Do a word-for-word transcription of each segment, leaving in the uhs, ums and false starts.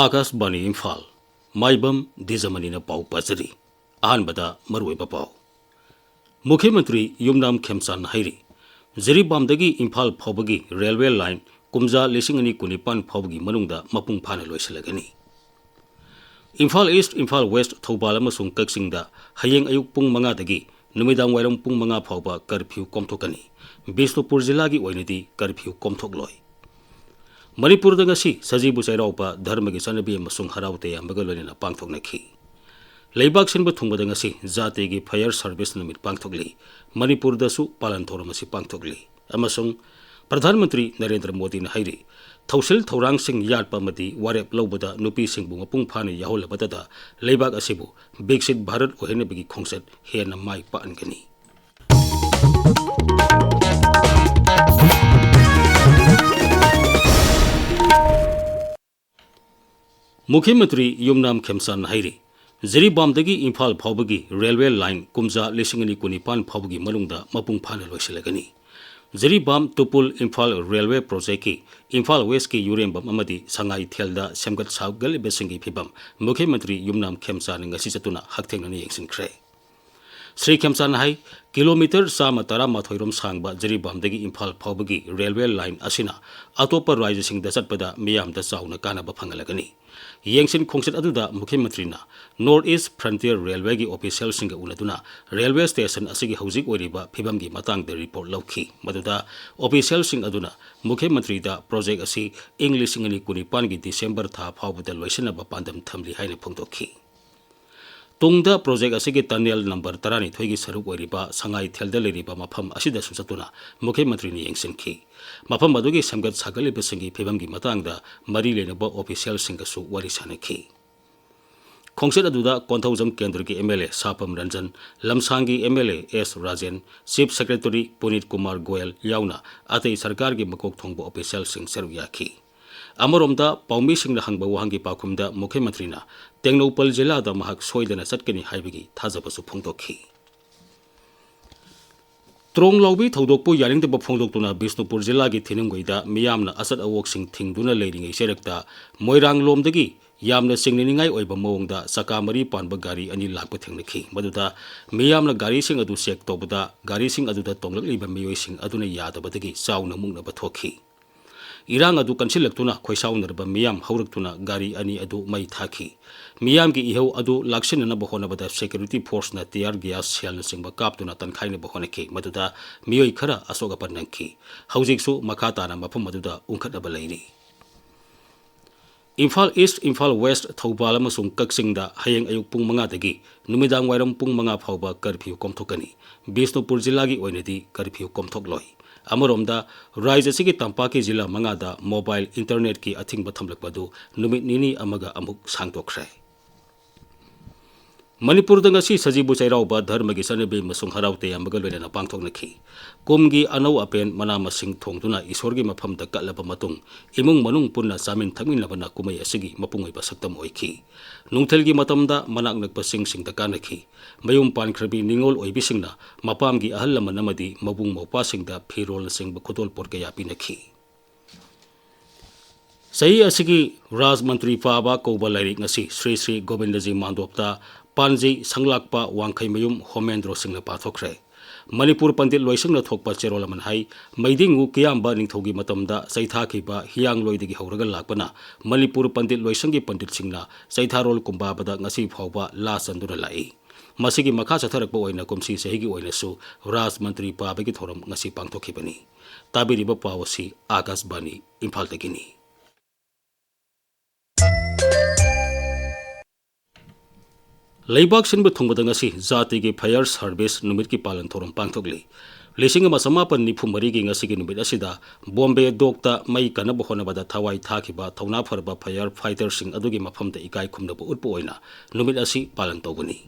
ꯑꯥꯀꯥꯁꯕꯥꯅꯤ ꯏꯝꯐꯥꯜ, ꯃꯥꯏꯕꯝ ꯗꯤꯖꯃꯅꯤꯅ ꯄꯥꯎ ꯄꯥꯖꯔꯤ꯫ ꯑꯍꯥꯟꯕꯗ ꯃꯔꯨꯑꯣꯏꯕ ꯄꯥꯎ꯫ ꯃꯨꯈ꯭ꯌ ꯃꯟꯇ꯭ꯔꯤ ꯌꯨꯝꯅꯥꯝ ꯈꯦꯝꯆꯥꯟꯅ ꯍꯥꯏꯔꯤ, ꯖꯤꯔꯤꯕꯥꯝꯗꯒꯤ ꯏꯝꯐꯥꯜ ꯐꯥꯎꯕꯒꯤ ꯔꯦꯜꯋꯦ ꯂꯥꯏꯟ ꯀꯨꯝꯖꯥ ꯂꯤꯁꯤꯡ ꯑꯅꯤ ꯀꯨꯟꯅꯤꯄꯥꯟ ꯐꯥꯎꯕꯒꯤ ꯃꯅꯨꯡꯗ ꯃꯄꯨꯡ ꯐꯥꯅ ꯂꯣꯏꯁꯤꯜꯂꯒꯅꯤ꯫ ꯏꯝꯐꯥꯜ ꯏꯁ꯭ꯠ, ꯏꯝꯐꯥꯜ ꯋꯦꯁ꯭ꯠ, ꯊꯧꯕꯥꯜ ꯑꯃꯁꯨꯡ ꯀꯛꯆꯤꯡꯗ ꯍꯌꯦꯡ ꯑꯌꯨꯛ ꯄꯨꯡ ꯃꯉꯥꯗꯒꯤ ꯅꯨꯃꯤꯗꯥꯡ ꯋꯥꯏꯔꯝ ꯄꯨꯡ ꯃꯉꯥ ꯐꯥꯎꯕ ꯀꯔꯐ꯭ꯌꯨ ꯀꯣꯝꯊꯣꯛꯀꯅꯤ꯫ ꯕꯤꯁꯅꯨꯄꯨꯔ ꯖꯤꯂꯥꯒꯤ ꯑꯣꯏꯅꯗꯤ ꯀꯔꯐ꯭ꯌꯨ ꯀꯣꯝꯊꯣꯛꯂꯣꯏ꯫ ꯃꯅꯤꯄꯨꯔꯗ ꯉꯁꯤ ꯁꯖꯤꯕꯨ ꯆꯩꯔꯥꯎꯕ ꯙꯔꯃꯒꯤ ꯆꯠꯅꯕꯤ ꯑꯃꯁꯨꯡ ꯍꯔꯥꯎ ꯇꯌꯥꯝꯕꯒ ꯂꯣꯏꯅꯅ ꯄꯥꯡꯊꯣꯛꯅꯈꯤ꯫ ꯂꯩꯕꯥꯛ ꯁꯤꯟꯕ ꯊꯨꯡꯕꯗ ꯉꯁꯤ ꯖꯥꯇꯤꯒꯤ ꯐꯥꯌꯔ ꯁꯔꯚꯤꯁ ꯅꯨꯃꯤꯠ ꯄꯥꯡꯊꯣꯛꯂꯤ꯫ ꯃꯅꯤꯄꯨꯔꯗꯁꯨ ꯄꯥꯂꯟ ꯊꯧꯔꯝ ꯑꯁꯤ ꯄꯥꯡꯊꯣꯛꯂꯤ꯫ ꯑꯃꯁꯨꯡ ꯄ꯭ꯔꯙꯥꯟ ꯃꯟꯇ꯭ꯔꯤ ꯅꯔꯦꯟꯗ꯭ꯔ ꯃꯣꯗꯤꯅ ꯍꯥꯏꯔꯤ, ꯊꯧꯁꯤꯜ ꯊꯧꯔꯥꯡꯁꯤꯡ ꯌꯥꯠꯄ ꯑꯃꯗꯤ ꯋꯥꯔꯦꯞ ꯂꯧꯕꯗ ꯅꯨꯄꯤꯁꯤꯡꯕꯨ ꯃꯄꯨꯡ ꯐꯥꯅ ꯌꯥꯎꯍꯜꯂꯕꯗꯇ ꯂꯩꯕꯥꯛ ꯑꯁꯤꯕꯨ ꯕꯤꯛꯁꯤꯠ ꯚꯥꯔꯠ ꯑꯣꯏꯍꯟꯅꯕꯒꯤ ꯈꯣꯡꯆꯠ ꯍꯦꯟꯅ ꯃꯥꯏ ꯄꯥꯛꯍꯟꯒꯅꯤ꯫ ꯃꯨꯈ꯭ꯌ ꯃꯟꯇ꯭ꯔꯤ ꯌꯨꯝꯅꯥꯝ ꯈꯦꯝꯆꯥꯟꯅ ꯍꯥꯏꯔꯤ, ꯖꯤꯔꯤꯕꯥꯝꯗꯒꯤ ꯏꯝꯐꯥꯜ ꯐꯥꯎꯕꯒꯤ ꯔꯦꯜꯋꯦ ꯂꯥꯏꯟ ꯀꯨꯝꯖꯥ ꯂꯤꯁꯤꯡ ꯑꯅꯤ ꯀꯨꯟꯅꯤꯄꯥꯟ ꯐꯥꯎꯕꯒꯤ ꯃꯅꯨꯡꯗ ꯃꯄꯨꯡ ꯐꯥꯅ ꯂꯣꯏꯁꯤꯜꯂꯒꯅꯤ꯫ ꯖꯤꯔꯤꯕꯥꯝ ꯇꯨꯄꯨꯜ ꯏꯝꯐꯥꯜ ꯔꯦꯜꯋꯦ ꯄ꯭ꯔꯣꯖꯦꯛꯀꯤ ꯏꯝꯐꯥꯜ ꯋꯦꯁ꯭ꯠꯀꯤ ꯌꯨꯔꯦꯝꯕꯝ ꯑꯃꯗꯤ ꯁꯉꯥꯏꯊꯦꯜꯗ ꯁꯦꯝꯒꯠ ꯁꯥꯒꯠꯂꯤꯕꯁꯤꯡꯒꯤ ꯐꯤꯚꯝ ꯃꯨꯈ꯭ꯌ ꯃꯟꯇ꯭ꯔꯤ ꯌꯨꯝꯅꯥꯝ ꯈꯦꯝꯆꯥꯟꯅ ꯉꯁꯤ ꯆꯠꯇꯨꯅ ꯍꯛꯊꯦꯡꯅꯅ ꯌꯦꯡꯁꯤꯟꯈ꯭ꯔꯦ꯫ ꯁ꯭ꯔꯤ ꯈꯦꯝꯆꯥꯟꯅ ꯍꯥꯏ, ꯀꯤꯂꯣꯃꯤꯇꯔ ꯆꯥꯝꯃ ꯇꯔꯥꯃꯥꯊꯣꯏ ꯔꯣꯝ ꯁꯥꯡꯕ ꯖꯤꯔꯤꯕꯥꯝꯗꯒꯤ ꯏꯝꯐꯥꯜ ꯐꯥꯎꯕꯒꯤ ꯔꯦꯜꯋꯦ ꯂꯥꯏꯟ ꯑꯁꯤꯅ ꯑꯇꯣꯞꯄ ꯔꯥꯖ꯭ꯌꯁꯤꯡꯗ ꯆꯠꯄꯗ ꯃꯤꯌꯥꯝꯗ ꯆꯥꯎꯅ ꯀꯥꯟꯅꯕ ꯐꯪꯍꯜꯂꯒꯅꯤ꯫ ꯌꯦꯡꯁꯤꯟ ꯈꯣꯡꯆꯠ ꯑꯗꯨꯗ ꯃꯨꯈ꯭ꯌ ꯃꯟꯇ꯭ꯔꯤꯅ ꯅꯣꯔꯊ ꯏꯁ꯭ꯠ ꯐ꯭ꯔꯟꯇꯤꯌꯔ ꯔꯦꯜꯋꯦꯒꯤ ꯑꯣꯐꯤꯁꯤꯌꯦꯜꯁꯤꯡꯒ ꯎꯅꯗꯨꯅ ꯔꯦꯜꯋꯦ ꯁ꯭ꯇꯦꯁꯟ ꯑꯁꯤꯒꯤ ꯍꯧꯖꯤꯛ ꯑꯣꯏꯔꯤꯕ ꯐꯤꯚꯝꯒꯤ ꯃꯇꯥꯡꯗ ꯔꯤꯄꯣꯔꯠ ꯂꯧꯈꯤ꯫ ꯃꯗꯨꯗ ꯑꯣꯐꯤꯁꯤꯌꯦꯜꯁꯤꯡ ꯑꯗꯨꯅ ꯃꯨꯈ꯭ꯌ ꯃꯟꯇ꯭ꯔꯤꯗ ꯄ꯭ꯔꯣꯖꯦꯛ ꯑꯁꯤ ꯏꯪ ꯂꯤꯁꯤꯡ ꯑꯅꯤ ꯀꯨꯟꯅꯤꯄꯥꯟꯒꯤ ꯗꯤꯁꯦꯝꯕꯔ ꯊꯥ ꯐꯥꯎꯕꯗ ꯂꯣꯏꯁꯤꯟꯅꯕ ꯄꯥꯟꯗꯝ ꯊꯝꯂꯤ ꯍꯥꯏꯅ ꯐꯣꯡꯗꯣꯛꯈꯤ꯫ ꯇꯨꯡꯗ ꯄ꯭ꯔꯣꯖꯦꯛ ꯑꯁꯤꯒꯤ ꯇꯅꯦꯜ ꯅꯝꯕꯔ ꯇꯔꯥꯅꯤꯊꯣꯏꯒꯤ ꯁꯔꯨꯛ ꯑꯣꯏꯔꯤꯕ ꯁꯉꯥꯏꯊꯦꯜꯗ ꯂꯩꯔꯤꯕ ꯃꯐꯝ ꯑꯁꯤꯗꯁꯨ ꯆꯠꯇꯨꯅ ꯃꯨꯈ꯭ꯌ ꯃꯟꯇ꯭ꯔꯤꯅ ꯌꯦꯡꯁꯤꯟꯈꯤ꯫ ꯃꯐꯝ ꯑꯗꯨꯒꯤ ꯁꯦꯝꯒꯠ ꯁꯥꯒꯠꯂꯤꯕꯁꯤꯡꯒꯤ ꯐꯤꯕꯝꯒꯤ ꯃꯇꯥꯡꯗ ꯃꯔꯤ ꯂꯩꯅꯕ ꯑꯣꯐꯤꯁꯤꯌꯦꯜꯁꯤꯡꯒꯁꯨ ꯋꯥꯔꯤ ꯁꯥꯅꯈꯤ꯫ ꯈꯣꯡꯆꯠ ꯑꯗꯨꯗ ꯀꯣꯟꯊꯧꯖꯝ ꯀꯦꯟꯗ꯭ꯔꯒꯤ M L A Sapam Ranjan, ꯂꯝꯁꯥꯡꯒꯤ M L A S Rajen, chief secretary Punit Kumar Goyal ꯌꯥꯎꯅ ꯑꯇꯩ ꯁꯔꯀꯥꯔꯒꯤ ꯃꯀꯣꯛ ꯊꯣꯡꯕ ꯑꯣꯐꯤꯁꯤꯌꯦꯜꯁꯤꯡ ꯁꯔꯨꯛ ꯌꯥꯈꯤ꯫ ꯑꯃꯔꯣꯝꯗ, ꯄꯥꯎꯃꯤꯁꯤꯡꯅ ꯍꯪꯕ ꯋꯥꯍꯪꯒꯤ ꯄꯥꯎꯈꯨꯝꯗ ꯃꯨꯈ꯭ꯌ ꯃꯟꯇ꯭ꯔꯤꯅ ꯇꯦꯡꯅꯧꯄꯜ ꯖꯤꯂꯥꯗ ꯃꯍꯥꯛ ꯁꯣꯏꯗꯅ ꯆꯠꯀꯅꯤ ꯍꯥꯏꯕꯒꯤ ꯊꯥꯖꯕꯁꯨ ꯐꯣꯡꯗꯣꯛꯈꯤ꯫ ꯇ꯭ꯔꯣꯡ ꯂꯥꯎꯕꯤ ꯊꯧꯗꯣꯛꯄꯨ ꯌꯥꯅꯤꯡꯗꯕ ꯐꯣꯡꯗꯣꯛꯇꯨꯅ ꯕꯤꯁꯅꯨꯄꯨꯔ ꯖꯤꯂꯥꯒꯤ ꯊꯤꯅꯨꯡꯒꯩꯗ ꯃꯤꯌꯥꯝꯅ ꯑꯆꯠ ꯑꯋꯣꯛꯁꯤꯡ ꯊꯤꯡꯗꯨꯅ ꯂꯩꯔꯤꯉꯩ ꯆꯩꯔꯛꯇ ꯃꯣꯏꯔꯥꯡꯂꯣꯝꯗꯒꯤ ꯌꯥꯝꯅ ꯆꯤꯡꯅꯅꯤꯡꯉꯥꯏ ꯑꯣꯏꯕ ꯃꯑꯣꯡꯗ ꯆꯀꯥ ꯃꯔꯤ ꯄꯥꯟꯕ ꯒꯥꯔꯤ ꯑꯅꯤ ꯂꯥꯛꯄ ꯊꯦꯡꯅꯈꯤ꯫ ꯃꯗꯨꯗ ꯃꯤꯌꯥꯝꯅ ꯒꯥꯔꯤꯁꯤꯡ ꯑꯗꯨ ꯆꯦꯛ ꯇꯧꯕꯗ ꯒꯥꯔꯤꯁꯤꯡ ꯑꯗꯨꯗ ꯇꯣꯡꯂꯛꯂꯤꯕ ꯃꯤꯑꯣꯏꯁꯤꯡ ꯑꯗꯨꯅ ꯌꯥꯗꯕꯗꯒꯤ ꯆꯥꯎꯅ ꯃꯨꯛꯅꯕ ꯊꯣꯛꯈꯤ꯫ ꯏꯔꯥꯡ ꯑꯗꯨ ꯀꯟꯁꯤꯜꯂꯛꯇꯨꯅ ꯈꯣꯏꯁꯥꯎꯅꯔꯕ ꯃꯤꯌꯥꯝ ꯍꯧꯔꯛꯇꯨꯅ ꯒꯥꯔꯤ ꯑꯅꯤ ꯑꯗꯨ ꯃꯩ ꯊꯥꯈꯤ꯫ ꯃꯤꯌꯥꯝꯒꯤ ꯏꯍꯧ ꯑꯗꯨ ꯂꯥꯛꯁꯤꯟꯅꯅꯕ ꯍꯣꯠꯅꯕꯗ security forceꯅ tear gas shellꯅꯆꯤꯡꯕ ꯀꯥꯞꯇꯨꯅ ꯇꯟꯈꯥꯏꯅꯕ ꯍꯣꯠꯅꯈꯤ꯫ ꯃꯗꯨꯗ ꯃꯤꯑꯣꯏ ꯈꯔ ꯑꯁꯣꯛ ꯑꯄꯟ ꯅꯪꯈꯤ꯫ ꯍꯧꯖꯤꯛꯁꯨ ꯃꯈꯥ ꯇꯥꯅ ꯃꯐꯝ ꯑꯗꯨꯗ ꯎꯪꯈꯠꯅꯕ ꯂꯩꯔꯤ꯫ ꯏꯝꯐꯥꯜ ꯏꯁ꯭ꯠ, ꯏꯝꯐꯥꯜ ꯋꯦꯁ꯭ꯠ, ꯊꯧꯕꯥꯜ ꯑꯃꯁꯨꯡ ꯀꯛꯆꯤꯡꯗ ꯍꯌꯦꯡ ꯑꯌꯨꯛ ꯄꯨꯡ ꯃꯉꯥꯗꯒꯤ ꯅꯨꯃꯤꯗꯥꯡ ꯋꯥꯏꯔꯝ ꯄꯨꯡ ꯃꯉꯥ ꯐꯥꯎꯕ curfew ꯀꯣꯝꯊꯣꯛꯀꯅꯤ꯫ ꯕꯤꯁꯅꯨꯄꯨꯔ ꯖꯤꯂꯥꯒꯤ ꯑꯣꯏꯅꯗꯤ curfew ꯀꯣꯝꯊꯣꯛꯂꯣꯏ꯫ ꯑꯃꯔꯣꯝꯗ, ꯔꯥꯖ꯭ꯌ ꯑꯁꯤꯒꯤ ꯇꯝꯄꯥꯛꯀꯤ ꯖꯤꯂꯥ ꯃꯉꯥꯗ mobile internetꯀꯤ ꯑꯊꯤꯡꯕ ꯊꯝꯂꯛꯄ ꯑꯗꯨ ꯅꯨꯃꯤꯠ ꯅꯤꯅꯤ ꯑꯃꯒ ꯑꯃꯨꯛ ꯁꯥꯡꯗꯣꯛꯈ꯭ꯔꯦ꯫ ꯃꯅꯤꯄꯨꯔꯗ ꯉꯁꯤ ꯁꯖꯤꯕꯨ ꯆꯩꯔꯥꯎꯕ ꯙꯔꯃꯒꯤ ꯆꯠꯅꯕꯤ ꯑꯃꯁꯨꯡ ꯍꯔꯥꯎ ꯇꯌꯥꯝꯕꯒ ꯂꯣꯏꯅꯅ ꯄꯥꯡꯊꯣꯛꯅꯈꯤ꯫ ꯀꯨꯝꯒꯤ ꯑꯅꯧ ꯑꯄꯦꯟ ꯃꯅꯥ ꯃꯁꯤꯡ ꯊꯣꯡꯗꯨꯅ ꯏꯁꯣꯔꯒꯤ ꯃꯐꯝꯗ ꯀꯠꯂꯕ ꯃꯇꯨꯡ, ꯏꯃꯨꯡ ꯃꯅꯨꯡ ꯄꯨꯟꯅ ꯆꯥꯃꯤꯟ ꯊꯛꯃꯤꯟꯅꯕꯅ ꯀꯨꯝꯍꯩ ꯑꯁꯤꯒꯤ ꯃꯄꯨꯡ ꯑꯣꯏꯕ ꯁꯛꯇꯝ ꯑꯣꯏꯈꯤ꯫ ꯅꯨꯡꯊꯤꯜꯒꯤ ꯃꯇꯝꯗ ꯃꯅꯥꯛ ꯅꯛꯄ ꯆꯤꯡꯁꯤꯡꯗ ꯀꯥꯅꯈꯤ꯫ ꯃꯌꯨꯝ ꯄꯥꯟꯈ꯭ꯔꯕꯤ ꯅꯤꯉꯣꯜ ꯑꯣꯏꯕꯤꯁꯤꯡꯅ ꯃꯄꯥꯝꯒꯤ ꯑꯍꯜ ꯂꯃꯟ ꯑꯃꯗꯤ ꯃꯕꯨꯡ ꯃꯧꯄ꯭ꯋꯥꯁꯤꯡꯗ ꯐꯤꯔꯣꯜꯅꯆꯤꯡꯕ ꯈꯨꯗꯣꯜꯄꯣꯠ ꯀꯌꯥ ꯄꯤꯅꯈꯤ꯫ ꯆꯍꯤ ꯑꯁꯤꯒꯤ ꯔꯥꯖ ꯃꯟꯇ꯭ꯔꯤ ꯄꯥꯕ ꯀꯧꯕ ꯂꯥꯏꯔꯤꯛ ꯉꯁꯤ ꯁ꯭ꯔꯤ ꯁ꯭ꯔꯤ ꯒꯣꯕꯤꯟꯗꯖꯤ ꯃꯥꯟꯗꯣꯞꯇ ꯄꯥꯟꯖꯤ ꯁꯪꯂꯥꯛꯄ ꯋꯥꯡꯈꯩꯃꯌꯨꯝ ꯍꯣꯃꯦꯟꯗ꯭ꯔꯣ ꯁꯤꯡꯅ ꯄꯥꯊꯣꯛꯈ꯭ꯔꯦ꯫ ꯃꯅꯤꯄꯨꯔ ꯄꯟꯗꯤꯠ ꯂꯣꯏꯁꯪꯅ ꯊꯣꯛꯄ ꯆꯦꯔꯣꯜ ꯑꯃꯅ ꯍꯥꯏ, ꯃꯩꯗꯤꯡꯉꯨ ꯀꯤꯌꯥꯝꯕ ꯅꯤꯡꯊꯧꯒꯤ ꯃꯇꯝꯗ ꯆꯩꯊꯥꯈꯤꯕ ꯍꯤꯌꯥꯡꯂꯣꯏꯗꯒꯤ ꯍꯧꯔꯒ ꯂꯥꯛꯄꯅ ꯃꯅꯤꯄꯨꯔ ꯄꯟꯗꯤꯠ ꯂꯣꯏꯁꯪꯒꯤ ꯄꯟꯗꯤꯠꯁꯤꯡꯅ ꯆꯩꯊꯥꯔꯣꯜ ꯀꯨꯝꯕꯥꯕꯗ ꯉꯁꯤ ꯐꯥꯎꯕ ꯂꯥ ꯆꯟꯗꯨꯅ ꯂꯥꯛꯏ꯫ ꯃꯁꯤꯒꯤ ꯃꯈꯥ ꯆꯠꯊꯔꯛꯄ ꯑꯣꯏꯅ ꯀꯨꯝꯁꯤ ꯆꯍꯤꯒꯤ ꯑꯣꯏꯅꯁꯨ ꯔꯥꯖ ꯃꯟꯇ꯭ꯔꯤ ꯄꯥꯕꯒꯤ ꯊꯧꯔꯝ ꯉꯁꯤ ꯄꯥꯡꯊꯣꯛꯈꯤꯕꯅꯤ꯫ ꯇꯥꯕꯤꯔꯤꯕ ꯄꯥꯎ ꯑꯁꯤ ꯑꯥꯀꯥꯁꯕꯥꯅꯤ ꯏꯝꯐꯥꯜꯗꯒꯤꯅꯤ꯫ ꯂꯩꯕꯥꯛ ꯁꯤꯟꯕ ꯊꯨꯡꯕꯗ ꯉꯁꯤ ꯖꯥꯇꯤꯒꯤ fire service ꯅꯨꯃꯤꯠꯀꯤ ꯄꯥꯂꯟ ꯊꯧꯔꯝ ꯄꯥꯡꯊꯣꯛꯂꯤ꯫ ꯂꯤꯁꯤꯡ ꯑꯃ ꯆꯃꯥꯄꯟ ꯅꯤꯐꯨ ꯃꯔꯤꯒꯤ ꯉꯁꯤꯒꯤ ꯅꯨꯃꯤꯠ ꯑꯁꯤꯗ ꯕꯣꯝꯕꯦ ꯗꯣꯛꯇ ꯃꯩ ꯀꯟꯅꯕ ꯍꯣꯠꯅꯕꯗ ꯊꯋꯥꯏ ꯊꯥꯈꯤꯕ ꯊꯧꯅꯥ ꯐꯔꯕ fire fighterꯁꯤꯡ ꯑꯗꯨꯒꯤ ꯃꯐꯝꯗ ꯏꯀꯥꯏ ꯈꯨꯝꯅꯕ ꯎꯠꯄ ꯑꯣꯏꯅ ꯅꯨꯃꯤꯠ ꯑꯁꯤ ꯄꯥꯂꯟ ꯇꯧꯕꯅꯤ꯫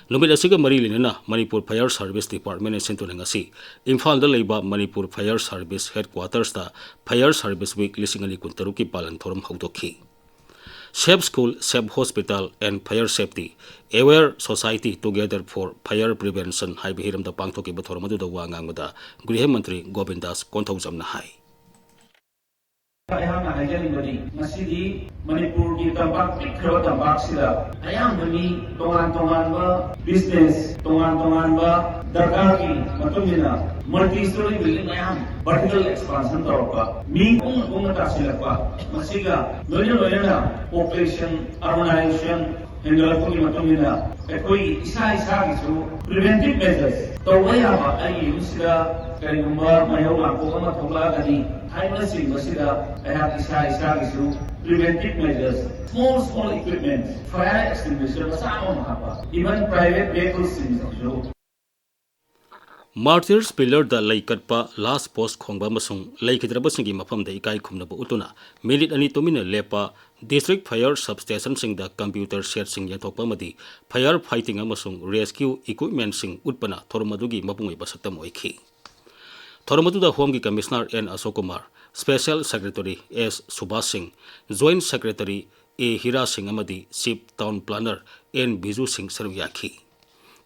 ꯅꯨꯃꯤꯠ ꯑꯁꯤꯒ ꯃꯔꯤ ꯂꯩꯅꯅ ꯃꯅꯤꯄꯨꯔ Fire Service Departmentꯅ ꯁꯤꯟꯗꯨꯅ ꯉꯁꯤ ꯏꯝꯐꯥꯜꯗ ꯂꯩꯕ Manipur Fire Service Headquartersꯇ Fire Service Week ꯂꯤꯁꯤꯡ ꯑꯅꯤ ꯀꯨꯟꯇꯔꯨꯛꯀꯤ ꯄꯥꯂꯟ ꯊꯧꯔꯝ ꯍꯧꯗꯣꯛꯈꯤ꯫ Safe School, Safe Hospital and Fire Safety, Aware Society Together for Fire Prevention ꯍꯥꯏꯕ ꯍꯤꯔꯝꯗ ꯄꯥꯡꯊꯣꯛꯈꯤꯕ ꯊꯧꯔꯝ ꯑꯗꯨꯗ ꯋꯥ ꯉꯥꯡꯕꯗ ꯒ꯭ꯔꯤꯍ ꯃꯟꯇ꯭ꯔꯤ ꯒꯣꯕꯤꯟꯗꯥꯁ ꯀꯣꯟꯊꯧꯖꯝꯅ ꯍꯥꯏ꯫ ꯑꯩꯍꯥꯛꯅ ꯍꯥꯏꯖꯅꯤꯡꯕꯗꯤ, ꯉꯁꯤꯗꯤ ꯃꯅꯤꯄꯨꯔꯒꯤ ꯇꯝꯄꯥꯛ, ꯄꯤꯛꯈ꯭ꯔꯕ ꯇꯝꯄꯥꯛꯁꯤꯗ ꯑꯌꯥꯝꯕ ꯃꯤ ꯇꯣꯉꯥꯟ ꯇꯣꯉꯥꯟꯕ business, ꯇꯣꯉꯥꯟ ꯇꯣꯉꯥꯟꯕ ꯗꯔꯀꯥꯔꯒꯤ ꯃꯇꯨꯡ ꯏꯟꯅ multi story building ꯃꯌꯥꯝ vertical expansion ꯇꯧꯔꯛꯄ, ꯃꯤ ꯀꯨꯡꯅ ꯀꯨꯡꯅ ꯇꯥꯁꯤꯜꯂꯛꯄ, ꯃꯁꯤꯒ ꯂꯣꯏꯅ ꯂꯣꯏꯅꯅ population urbanization ꯍꯦꯟꯒꯠꯂꯛꯄꯒꯤ ꯃꯇꯨꯡ ꯏꯟꯅ ꯑꯩꯈꯣꯏ ꯏꯁꯥ ꯏꯁꯥꯒꯤꯁꯨ preventive measures ꯇꯧꯕ ꯌꯥꯕ, ꯑꯩꯒꯤ ꯌꯨꯝꯁꯤꯗ ꯀꯔꯤꯒꯨꯝꯕ ꯃꯩꯍꯧ ꯂꯥꯡꯄꯣꯛ ꯑꯃ ꯊꯣꯛꯂꯛꯑꯒꯗꯤ ꯍꯥꯏꯕꯅꯆꯤꯡꯕꯁꯤꯗ ꯑꯩꯍꯥꯛ ꯏꯁꯥ ꯏꯁꯥꯒꯤꯁꯨ preventive measures, small small equipment, fire extinguisher ꯃꯆꯥ ꯑꯃ ꯍꯥꯞꯄ, even private vehicles ꯁꯤꯡꯁꯤꯁꯨ꯫ Martyrs Pillar ꯗ ꯂꯩ ꯀꯠꯄ, last post ꯈꯣꯡꯕ ꯑꯃꯁꯨꯡ ꯂꯩꯈꯤꯗ꯭ꯔꯕꯁꯤꯡꯒꯤ ꯃꯐꯝꯗ ꯏꯀꯥꯏ ꯈꯨꯝꯅꯕ ꯎꯠꯇꯨꯅ ꯃꯤꯅꯤꯠ ꯑꯅꯤ ꯇꯨꯃꯤꯟꯅ ꯂꯦꯞꯄ, District Fire Substation ꯁꯤꯡꯗ computer set ꯁꯤꯡ ꯌꯦꯟꯊꯣꯛꯄ ꯑꯃꯗꯤ fire fighting ꯑꯃꯁꯨꯡ rescue equipment ꯁꯤꯡ ꯎꯠꯄꯅ ꯊꯧꯔꯝ ꯑꯗꯨꯒꯤ ꯃꯄꯨꯡ ꯑꯣꯏꯕ ꯁꯛꯇꯝ ꯑꯣꯏꯈꯤ꯫ ꯊꯧꯔꯝ ꯑꯗꯨꯗ Home ꯒꯤ Commissioner N Ashok Kumar, Special Secretary S ꯁꯨꯕꯥꯁ ꯁꯤꯡ, Joint Secretary ꯑꯦ ꯍꯤꯔꯥ ꯁꯤꯡ ꯑꯃꯗꯤ Chief Town Planner and Biju ꯁꯤꯡ ꯁꯔꯨꯛ ꯌꯥꯈꯤ꯫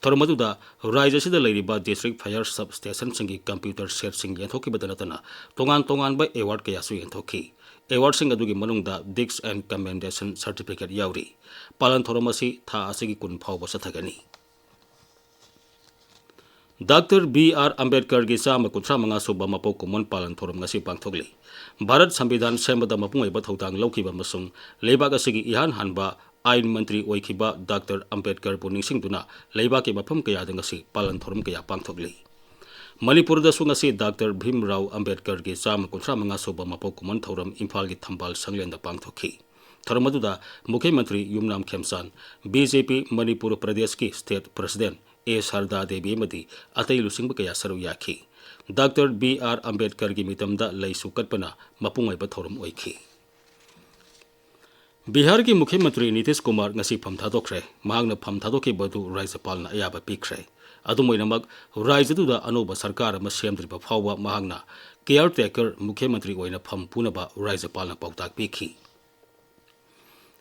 ꯊꯧꯔꯝ ꯑꯗꯨꯗ ꯔꯥꯖ꯭ꯌ ꯑꯁꯤꯗ ꯂꯩꯔꯤꯕ District Fire Substation ꯁꯤꯡꯒꯤ computer set ꯁꯤꯡ ꯌꯦꯟꯊꯣꯛꯈꯤꯕꯗ ꯅꯠꯇꯅ ꯇꯣꯉꯥꯟ ꯇꯣꯉꯥꯟꯕ award ꯀꯌꯥꯁꯨ ꯌꯦꯟꯊꯣꯛꯈꯤ꯫ Award ꯁꯤꯡ ꯑꯗꯨꯒꯤ ꯃꯅꯨꯡꯗ Disc and Commendation Certificate ꯌꯥꯎꯔꯤ꯫ ꯄꯥꯂꯟ ꯊꯧꯔꯝ ꯑꯁꯤ ꯊꯥ ꯑꯁꯤꯒꯤ ꯀꯨꯟ ꯐꯥꯎꯕ ꯆꯠꯊꯒꯅꯤ꯫ ꯗꯥꯛꯇꯔ ꯕꯤ ꯑꯥꯔ ꯑꯝꯕꯦꯗꯀꯔꯒꯤ ꯆꯥꯝꯃ ꯀꯨꯟꯊ꯭ꯔꯥ ꯃꯉꯥ ꯁꯨꯕ ꯃꯄꯣꯛ ꯀꯨꯝꯑꯣꯟ ꯄꯥꯂꯟ ꯊꯧꯔꯝ ꯉꯁꯤ ꯄꯥꯡꯊꯣꯛꯂꯤ꯫ ꯚꯥꯔꯠ ꯁꯪꯕꯤꯙꯥꯟ ꯁꯦꯝꯕꯗ ꯃꯄꯨꯡ ꯑꯣꯏꯕ ꯊꯧꯗꯥꯡ ꯂꯧꯈꯤꯕ ꯑꯃꯁꯨꯡ ꯂꯩꯕꯥꯛ ꯑꯁꯤꯒꯤ ꯏꯍꯥꯟ ꯍꯥꯟꯕ ꯑꯥꯏꯟ ꯃꯟꯇ꯭ꯔꯤ ꯑꯣꯏꯈꯤꯕ ꯗꯥꯛꯇꯔ ꯑꯝꯕꯦꯗꯀꯔꯕꯨ ꯅꯤꯡꯁꯤꯡꯗꯨꯅ ꯂꯩꯕꯥꯛꯀꯤ ꯃꯐꯝ ꯀꯌꯥꯗ ꯉꯁꯤ ꯄꯥꯂꯟ ꯊꯧꯔꯝ ꯀꯌꯥ ꯄꯥꯡꯊꯣꯛꯂꯤ꯫ ꯃꯅꯤꯄꯨꯔꯗꯁꯨ ꯉꯁꯤ ꯗꯥꯛꯇꯔ ꯚꯤꯝꯔꯥꯎ ꯑꯝꯕꯦꯗꯀꯔꯒꯤ ꯆꯥꯝꯃ ꯀꯨꯟꯊ꯭ꯔꯥ ꯃꯉꯥ ꯁꯨꯕ ꯃꯄꯣꯛ ꯀꯨꯝꯑꯣꯟ ꯊꯧꯔꯝ ꯏꯝꯐꯥꯜꯒꯤ ꯊꯝꯕꯥꯜ ꯁꯪꯂꯦꯟꯗ ꯄꯥꯡꯊꯣꯛꯈꯤ꯫ ꯊꯧꯔꯝ ꯑꯗꯨꯗ ꯃꯨꯈ꯭ꯌ ꯃꯟꯇ꯭ꯔꯤ ꯌꯨꯝꯅꯥꯝ ꯈꯦꯝꯆꯥꯟ, ꯕꯤ ꯖꯦ ꯄꯤ ꯃꯅꯤꯄꯨꯔ ꯄ꯭ꯔꯗꯦꯁꯀꯤ state president ꯑꯦ ꯁꯔꯗꯥ ꯗꯦꯕꯤ ꯑꯃꯗꯤ ꯑꯇꯩ ꯂꯨꯆꯤꯡꯕ ꯀꯌꯥ ꯁꯔꯨꯛ ꯌꯥꯈꯤ꯫ ꯗꯥꯛꯇꯔ ꯕꯤ ꯑꯥꯔ ꯑꯝꯕꯦꯗꯀꯔꯒꯤ ꯃꯤꯇꯝꯗ ꯂꯩꯁꯨ ꯀꯠꯄꯅ ꯃꯄꯨꯡ ꯑꯣꯏꯕ ꯊꯧꯔꯝ ꯑꯣꯏꯈꯤ꯫ ꯕꯤꯍꯥꯔꯒꯤ ꯃꯨꯈ꯭ꯌ ꯃꯟꯇ꯭ꯔꯤ ꯅꯤꯇꯤꯁ ꯀꯨꯃꯥꯔ ꯉꯁꯤ ꯐꯝ ꯊꯥꯗꯣꯛꯈ꯭ꯔꯦ꯫ ꯃꯍꯥꯛꯅ ꯐꯝ ꯊꯥꯗꯣꯛꯈꯤꯕ ꯑꯗꯨ ꯔꯥꯖ꯭ꯌꯄꯥꯜꯅ ꯑꯌꯥꯕ ꯄꯤꯈ꯭ꯔꯦ꯫ ꯑꯗꯨꯝ ꯑꯣꯏꯅꯃꯛ, ꯔꯥꯖ꯭ꯌꯗꯨꯗ ꯑꯅꯧꯕ ꯁꯔꯀꯥꯔ ꯑꯃ ꯁꯦꯝꯗ꯭ꯔꯤꯕ ꯐꯥꯎꯕ ꯃꯍꯥꯛꯅ caretaker ꯃꯨꯈ꯭ꯌ ꯃꯟꯇ꯭ꯔꯤ ꯑꯣꯏꯅ ꯐꯝ ꯄꯨꯅꯕ ꯔꯥꯖ꯭ꯌꯄꯥꯜꯅ ꯄꯥꯎꯇꯥꯛ ꯄꯤꯈꯤ꯫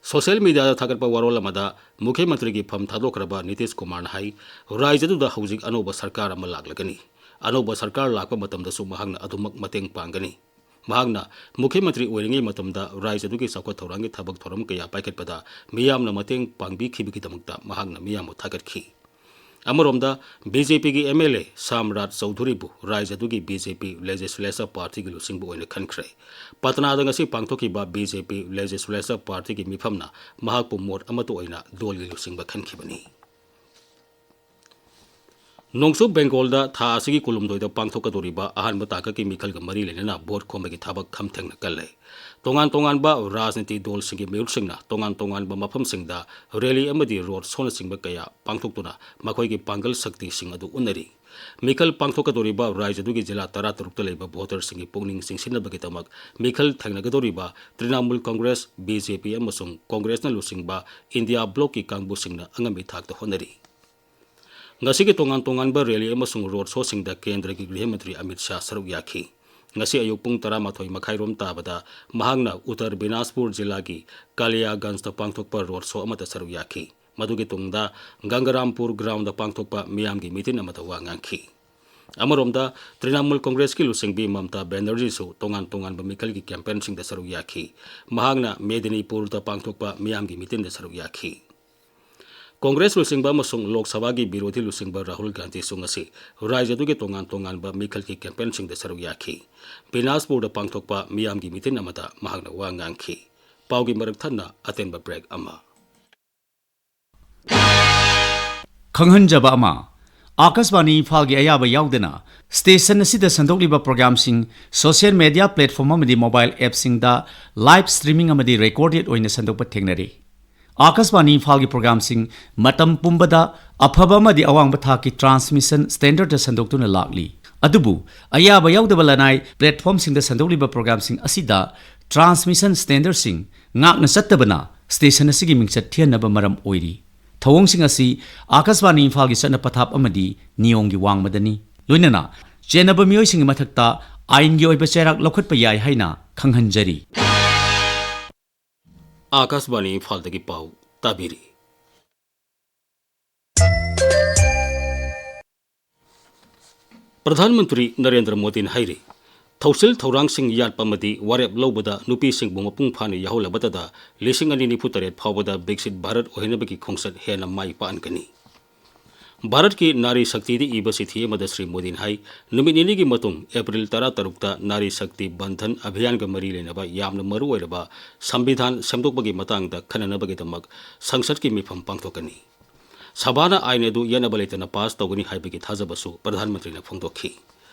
ꯁꯣꯁꯤꯌꯦꯜ ꯃꯤꯗꯤꯌꯥꯗ ꯊꯥꯒꯠꯄ ꯋꯥꯔꯣꯜ ꯑꯃꯗ ꯃꯨꯈ꯭ꯌ ꯃꯟꯇ꯭ꯔꯤꯒꯤ ꯐꯝ ꯊꯥꯗꯣꯛꯈ꯭ꯔꯕ ꯅꯤꯇꯤꯁ ꯀꯨꯃꯥꯔꯅ ꯍꯥꯏ, ꯔꯥꯖ꯭ꯌꯗꯨꯗ ꯍꯧꯖꯤꯛ ꯑꯅꯧꯕ ꯁꯔꯀꯥꯔ ꯑꯃ ꯂꯥꯛꯂꯒꯅꯤ꯫ ꯑꯅꯧꯕ ꯁꯔꯀꯥꯔ ꯂꯥꯛꯄ ꯃꯇꯝꯗꯁꯨ ꯃꯍꯥꯛꯅ ꯑꯗꯨꯃꯛ ꯃꯇꯦꯡ ꯄꯥꯡꯒꯅꯤ꯫ ꯃꯍꯥꯛꯅ ꯃꯨꯈ꯭ꯌ ꯃꯟꯇ꯭ꯔꯤ ꯑꯣꯏꯔꯤꯉꯩ ꯃꯇꯝꯗ ꯔꯥꯖ꯭ꯌꯗꯨꯒꯤ ꯆꯥꯎꯈꯠ ꯊꯧꯔꯥꯡꯒꯤ ꯊꯕꯛ ꯊꯧꯔꯝ ꯀꯌꯥ ꯄꯥꯏꯈꯠꯄꯗ ꯃꯤꯌꯥꯝꯅ ꯃꯇꯦꯡ ꯄꯥꯡꯕꯤꯈꯤꯕꯒꯤꯗꯃꯛꯇ ꯃꯍꯥꯛꯅ ꯃꯤꯌꯥꯝꯕꯨ ꯊꯥꯒꯠꯈꯤ꯫ ꯑꯃꯔꯣꯝꯗ, ꯕꯤ ꯖꯦ ꯄꯤꯒꯤ M L A Sam Raj ꯆꯧꯙꯨꯔꯤꯕꯨ ꯔꯥꯖ꯭ꯌꯗꯨꯒꯤ ꯕꯤ ꯖꯦ ꯄꯤ Legislature Partyꯒꯤ ꯂꯨꯆꯤꯡꯕ ꯑꯣꯏꯅ ꯈꯟꯈ꯭ꯔꯦ꯫ ꯄꯠꯅꯥꯗ ꯉꯁꯤ ꯄꯥꯡꯊꯣꯛꯈꯤꯕ ꯕꯤ ꯖꯦ ꯄꯤ Legislature Partyꯒꯤ ꯃꯤꯐꯝꯅ ꯃꯍꯥꯛꯄꯨ ꯃꯣꯠ ꯑꯃꯠꯇ ꯑꯣꯏꯅ ꯗꯣꯜꯒꯤ ꯂꯨꯆꯤꯡꯕ ꯈꯟꯈꯤꯕꯅꯤ꯫ ꯅꯣꯡꯆꯨꯞ ꯕꯦꯡꯒꯣꯜꯗ ꯊꯥ ꯑꯁꯤꯒꯤ ꯀꯨꯟꯍꯨꯝꯗꯣꯏꯗ ꯄꯥꯡꯊꯣꯛꯀꯗꯧꯔꯤꯕ ꯑꯍꯥꯟꯕ ꯇꯥꯡꯀꯛꯀꯤ ꯃꯤꯈꯜꯒ ꯃꯔꯤ ꯂꯩꯅꯅ ꯚꯣꯠ ꯈꯣꯝꯕꯒꯤ ꯊꯕꯛ ꯈꯝꯊꯦꯡꯅ ꯀꯜꯂꯦ꯫ ꯇꯣꯉꯥꯟ ꯇꯣꯉꯥꯟꯕ ꯔꯥꯖꯅꯤꯇꯤ ꯗꯣꯜꯁꯤꯡꯒꯤ ꯃꯤꯍꯨꯠꯁꯤꯡꯅ ꯇꯣꯉꯥꯟ ꯇꯣꯉꯥꯟꯕ ꯃꯐꯝꯁꯤꯡꯗ ꯔꯦꯂꯤ ꯑꯃꯗꯤ ꯔꯣꯗ ꯁꯣꯅꯆꯤꯡꯕ ꯀꯌꯥ ꯄꯥꯡꯊꯣꯛꯇꯨꯅ ꯃꯈꯣꯏꯒꯤ ꯄꯥꯡꯒꯜ ꯁꯛꯇꯤꯁꯤꯡ ꯑꯗꯨ ꯎꯠꯅꯔꯤ꯫ ꯃꯤꯈꯜ ꯄꯥꯡꯊꯣꯛꯀꯗꯧꯔꯤꯕ ꯔꯥꯖ꯭ꯌꯗꯨꯒꯤ ꯖꯤꯂꯥ ꯇꯔꯥꯇꯔꯨꯛꯇ ꯂꯩꯕ ꯚꯣꯇꯔꯁꯤꯡꯒꯤ ꯄꯨꯛꯅꯤꯡ ꯆꯤꯡꯁꯤꯟꯅꯕꯒꯤꯗꯃꯛ ꯃꯤꯈꯜ ꯊꯦꯡꯅꯒꯗꯧꯔꯤꯕ ꯇ꯭ꯔꯤꯅꯥꯃꯨꯜ ꯀꯪꯒ꯭ꯔꯦꯁ, ꯕꯤ ꯖꯦ ꯄꯤ ꯑꯃꯁꯨꯡ ꯀꯪꯒ꯭ꯔꯦꯁꯅ ꯂꯨꯆꯤꯡꯕ ꯏꯟꯗꯤꯌꯥ ꯕ꯭ꯂꯣꯛꯀꯤ ꯀꯥꯡꯕꯨꯁꯤꯡꯅ ꯑꯉꯝꯕꯤ ꯊꯥꯛꯇ ꯍꯣꯠꯅꯔꯤ꯫ ꯉꯁꯤꯒꯤ ꯇꯣꯉꯥꯟ ꯇꯣꯉꯥꯟꯕ ꯔꯦꯂꯤ ꯑꯃꯁꯨꯡ ꯔꯣꯗ ꯁꯣꯁꯤꯡꯗ ꯀꯦꯟꯗ꯭ꯔꯒꯤ ꯒ꯭ꯔꯤꯍ ꯃꯟꯇ꯭ꯔꯤ ꯑꯃꯤꯠ ꯁꯥꯍ ꯁꯔꯨꯛ ꯌꯥꯈꯤ꯫ ꯉꯁꯤ ꯑꯌꯨꯛ ꯄꯨꯡ ꯇꯔꯥꯃꯥꯊꯣꯏ ꯃꯈꯥꯏꯔꯣꯝ ꯇꯥꯕꯗ ꯃꯍꯥꯛꯅ ꯎꯇꯔ ꯕꯤꯅꯥꯁꯄꯨꯔ ꯖꯤꯂꯥꯒꯤ ꯀꯥꯂꯤꯌꯥꯒꯟꯖꯇ ꯄꯥꯡꯊꯣꯛꯄ ꯔꯣꯗ ꯁꯣ ꯑꯃꯗ ꯁꯔꯨꯛ ꯌꯥꯈꯤ꯫ ꯃꯗꯨꯒꯤ ꯇꯨꯡꯗ ꯒꯪꯒꯔꯥꯝꯄꯨꯔ ꯒ꯭ꯔꯥꯎꯟꯗ ꯄꯥꯡꯊꯣꯛꯄ ꯃꯤꯌꯥꯝꯒꯤ ꯃꯤꯇꯤꯟ ꯑꯃꯗ ꯋꯥ ꯉꯥꯡꯈꯤ꯫ ꯑꯃꯔꯣꯝꯗ, ꯇ꯭ꯔꯤꯅꯥꯃꯨꯜ ꯀꯪꯒ꯭ꯔꯦꯁꯀꯤ ꯂꯨꯆꯤꯡꯕꯤ ꯃꯝꯇꯥ ꯕꯦꯅꯔꯖꯤꯁꯨ ꯇꯣꯉꯥꯟ ꯇꯣꯉꯥꯟꯕ ꯃꯤꯈꯜꯒꯤ ꯀꯦꯝꯄꯦꯟꯁꯤꯡꯗ ꯁꯔꯨꯛ ꯌꯥꯈꯤ꯫ ꯃꯍꯥꯛꯅ ꯃꯦꯗꯤꯅꯤꯄꯨꯔꯗ ꯄꯥꯡꯊꯣꯛꯄ ꯃꯤꯌꯥꯝꯒꯤ ꯃꯤꯇꯤꯟꯗ ꯁꯔꯨꯛ ꯌꯥꯈꯤ꯫ ꯀꯪꯒ꯭ꯔꯦꯁ ꯂꯨꯆꯤꯡꯕ ꯑꯃꯁꯨꯡ ꯂꯣꯛ ꯁꯚꯥꯒꯤ ꯕꯤꯔꯣꯙꯤ ꯂꯨꯆꯤꯡꯕ ꯔꯥꯍꯨꯜ ꯒꯥꯟꯙꯤꯁꯨ ꯉꯁꯤ ꯔꯥꯖ꯭ꯌꯗꯨꯒꯤ ꯇꯣꯉꯥꯟ ꯇꯣꯉꯥꯟꯕ ꯃꯤꯈꯜꯒꯤ ꯀꯦꯝꯄꯦꯟꯁꯤꯡꯗ ꯁꯔꯨꯛ ꯌꯥꯈꯤ꯫ ꯕꯤꯅꯥꯁꯄꯨꯔꯗ ꯄꯥꯡꯊꯣꯛꯄ ꯃꯤꯌꯥꯝꯒꯤ ꯃꯤꯇꯤꯟ ꯑꯃꯗ ꯃꯍꯥꯛꯅ ꯋꯥ ꯉꯥꯡꯈꯤ꯫ ꯄꯥꯎꯒꯤ ꯃꯔꯛ ꯊꯠꯅ ꯑꯇꯦꯟꯕ ꯕ꯭ꯔꯦꯛ ꯑꯃ꯫ ꯈꯪꯍꯟꯖꯕ ꯑꯃ, ꯑꯥꯀꯥꯁꯕꯥꯅꯤ ꯏꯝꯐꯥꯜꯒꯤ ꯑꯌꯥꯕ ꯌꯥꯎꯗꯅ ꯁ꯭ꯇꯦꯁꯟ ꯑꯁꯤꯗ ꯁꯟꯗꯣꯛꯂꯤꯕ ꯄ꯭ꯔꯣꯒ꯭ꯔꯥꯝꯁꯤꯡ ꯁꯣꯁꯤꯌꯦꯜ ꯃꯦꯗꯤꯌꯥ ꯄ꯭ꯂꯦꯠꯐꯣꯔꯝ ꯑꯃꯗꯤ ꯃꯣꯕꯥꯏꯜ ꯑꯦꯞꯁꯤꯡꯗ ꯂꯥꯏꯚ ꯁ꯭ꯇ꯭ꯔꯤꯃꯤꯡ ꯑꯃꯗꯤ ꯔꯦꯀꯣꯔꯗꯦꯗ ꯑꯣꯏꯅ ꯁꯟꯗꯣꯛꯄ ꯊꯦꯡꯅꯔꯦ꯫ ꯑꯥꯀꯥꯁꯕꯥꯅꯤ ꯏꯝꯐꯥꯜꯒꯤ ꯄ꯭ꯔꯣꯒ꯭ꯔꯥꯝꯁꯤꯡ ꯃꯇꯝ ꯄꯨꯝꯕꯗ ꯑꯐꯕ ꯑꯃꯗꯤ ꯑꯋꯥꯡꯕ ꯊꯥꯛꯀꯤ ꯇ꯭ꯔꯥꯟꯁꯃꯤꯁꯟ ꯁ꯭ꯇꯦꯟꯗꯔꯗ ꯁꯟꯗꯣꯛꯇꯨꯅ ꯂꯥꯛꯂꯤ꯫ ꯑꯗꯨꯕꯨ ꯑꯌꯥꯕ ꯌꯥꯎꯗꯕ ꯂꯅꯥꯏ ꯄ꯭ꯂꯦꯠꯐꯣꯔꯝꯁꯤꯡꯗ ꯁꯟꯗꯣꯛꯂꯤꯕ ꯄ꯭ꯔꯣꯒ꯭ꯔꯥꯝꯁꯤꯡ ꯑꯁꯤꯗ ꯇ꯭ꯔꯥꯟꯁꯃꯤꯁꯟ ꯁ꯭ꯇꯦꯟꯗꯔꯗꯁꯤꯡ ꯉꯥꯛꯅ ꯆꯠꯇꯕꯅ ꯁ꯭ꯇꯦꯁꯟ ꯑꯁꯤꯒꯤ ꯃꯤꯡꯆꯠ ꯊꯤꯍꯟꯅꯕ ꯃꯔꯝ ꯑꯣꯏꯔꯤ꯫ ꯊꯧꯑꯣꯡꯁꯤꯡ ꯑꯁꯤ ꯑꯥꯀꯥꯁꯕꯥꯅꯤ ꯏꯝꯐꯥꯜꯒꯤ ꯆꯠꯅ ꯄꯊꯥꯞ ꯑꯃꯗꯤ ꯅꯤꯌꯣꯝꯒꯤ ꯋꯥꯡꯃꯗꯅꯤ꯫ ꯂꯣꯏꯅꯅ ꯆꯦꯟꯅꯕ ꯃꯤꯑꯣꯏꯁꯤꯡꯒꯤ ꯃꯊꯛꯇ ꯑꯥꯏꯟꯒꯤ ꯑꯣꯏꯕ ꯆꯩꯔꯥꯛ ꯂꯧꯈꯠꯄ ꯌꯥꯏ ꯍꯥꯏꯅ ꯈꯪꯍꯟꯖꯔꯤ꯫ ꯑꯥꯀꯥꯁꯕꯥꯅꯤ ꯏꯝꯐꯥꯜꯗꯒꯤ ꯄꯥꯎ ꯇꯥꯕꯤꯔꯤ꯫ ꯄ꯭ꯔꯙꯥꯟ ꯃꯟꯇ꯭ꯔꯤ ꯅꯔꯦꯟꯗ꯭ꯔ ꯃꯣꯗꯤꯅ ꯍꯥꯏꯔꯤ, ꯊꯧꯁꯤꯜ ꯊꯧꯔꯥꯡꯁꯤꯡ ꯌꯥꯠꯄ ꯑꯃꯗꯤ ꯋꯥꯔꯦꯞ ꯂꯧꯕꯗ ꯅꯨꯄꯤꯁꯤꯡꯕꯨ ꯃꯄꯨꯡ ꯐꯥꯅ ꯌꯥꯎꯍꯜꯂꯕꯇꯗ ꯂꯤꯁꯤꯡ ꯑꯅꯤ ꯅꯤꯐꯨ ꯇꯔꯦꯠ ꯐꯥꯎꯕꯗ ꯕꯤꯛꯁꯤꯠ ꯚꯥꯔꯠ ꯑꯣꯏꯍꯟꯅꯕꯒꯤ ꯈꯣꯡꯆꯠ ꯍꯦꯟꯅ ꯃꯥꯏ ꯄꯥꯛꯍꯟꯒꯅꯤ꯫ ꯚꯥꯔꯠꯀꯤ ꯅꯥꯔꯤ ꯁꯛꯇꯤꯗ ꯏꯕ ꯆꯤꯊꯤ ꯑꯃꯗ ꯁ꯭ꯔꯤ ꯃꯣꯗꯤꯅ ꯍꯥꯏ, ꯅꯨꯃꯤꯠ ꯅꯤꯅꯤꯒꯤ ꯃꯇꯨꯡ ꯑꯦꯄ꯭ꯔꯤꯜ ꯇꯔꯥꯇꯔꯨꯛꯇ ꯅꯥꯔꯤ ꯁꯛꯇꯤ ꯕꯟꯙꯟ ꯑꯚꯤꯌꯥꯟꯒ ꯃꯔꯤ ꯂꯩꯅꯕ ꯌꯥꯝꯅ ꯃꯔꯨ ꯑꯣꯏꯔꯕ ꯁꯝꯕꯤꯙꯥꯟ ꯁꯦꯝꯗꯣꯛꯄꯒꯤ ꯃꯇꯥꯡꯗ ꯈꯟꯅꯅꯕꯒꯤꯗꯃꯛ ꯁꯪꯁꯠꯀꯤ ꯃꯤꯐꯝ ꯄꯥꯡꯊꯣꯛꯀꯅꯤ꯫ ꯁꯚꯥꯅ ꯑꯥꯏꯟ ꯑꯗꯨ ꯌꯦꯠꯅꯕ ꯂꯩꯇꯅ ꯄꯥꯁ ꯇꯧꯒꯅꯤ ꯍꯥꯏꯕꯒꯤ ꯊꯥꯖꯕꯁꯨ ꯄ꯭ꯔꯙꯥꯟ ꯃꯟꯇ꯭ꯔꯤꯅ ꯐꯣꯡꯗꯣꯛꯈꯤ꯫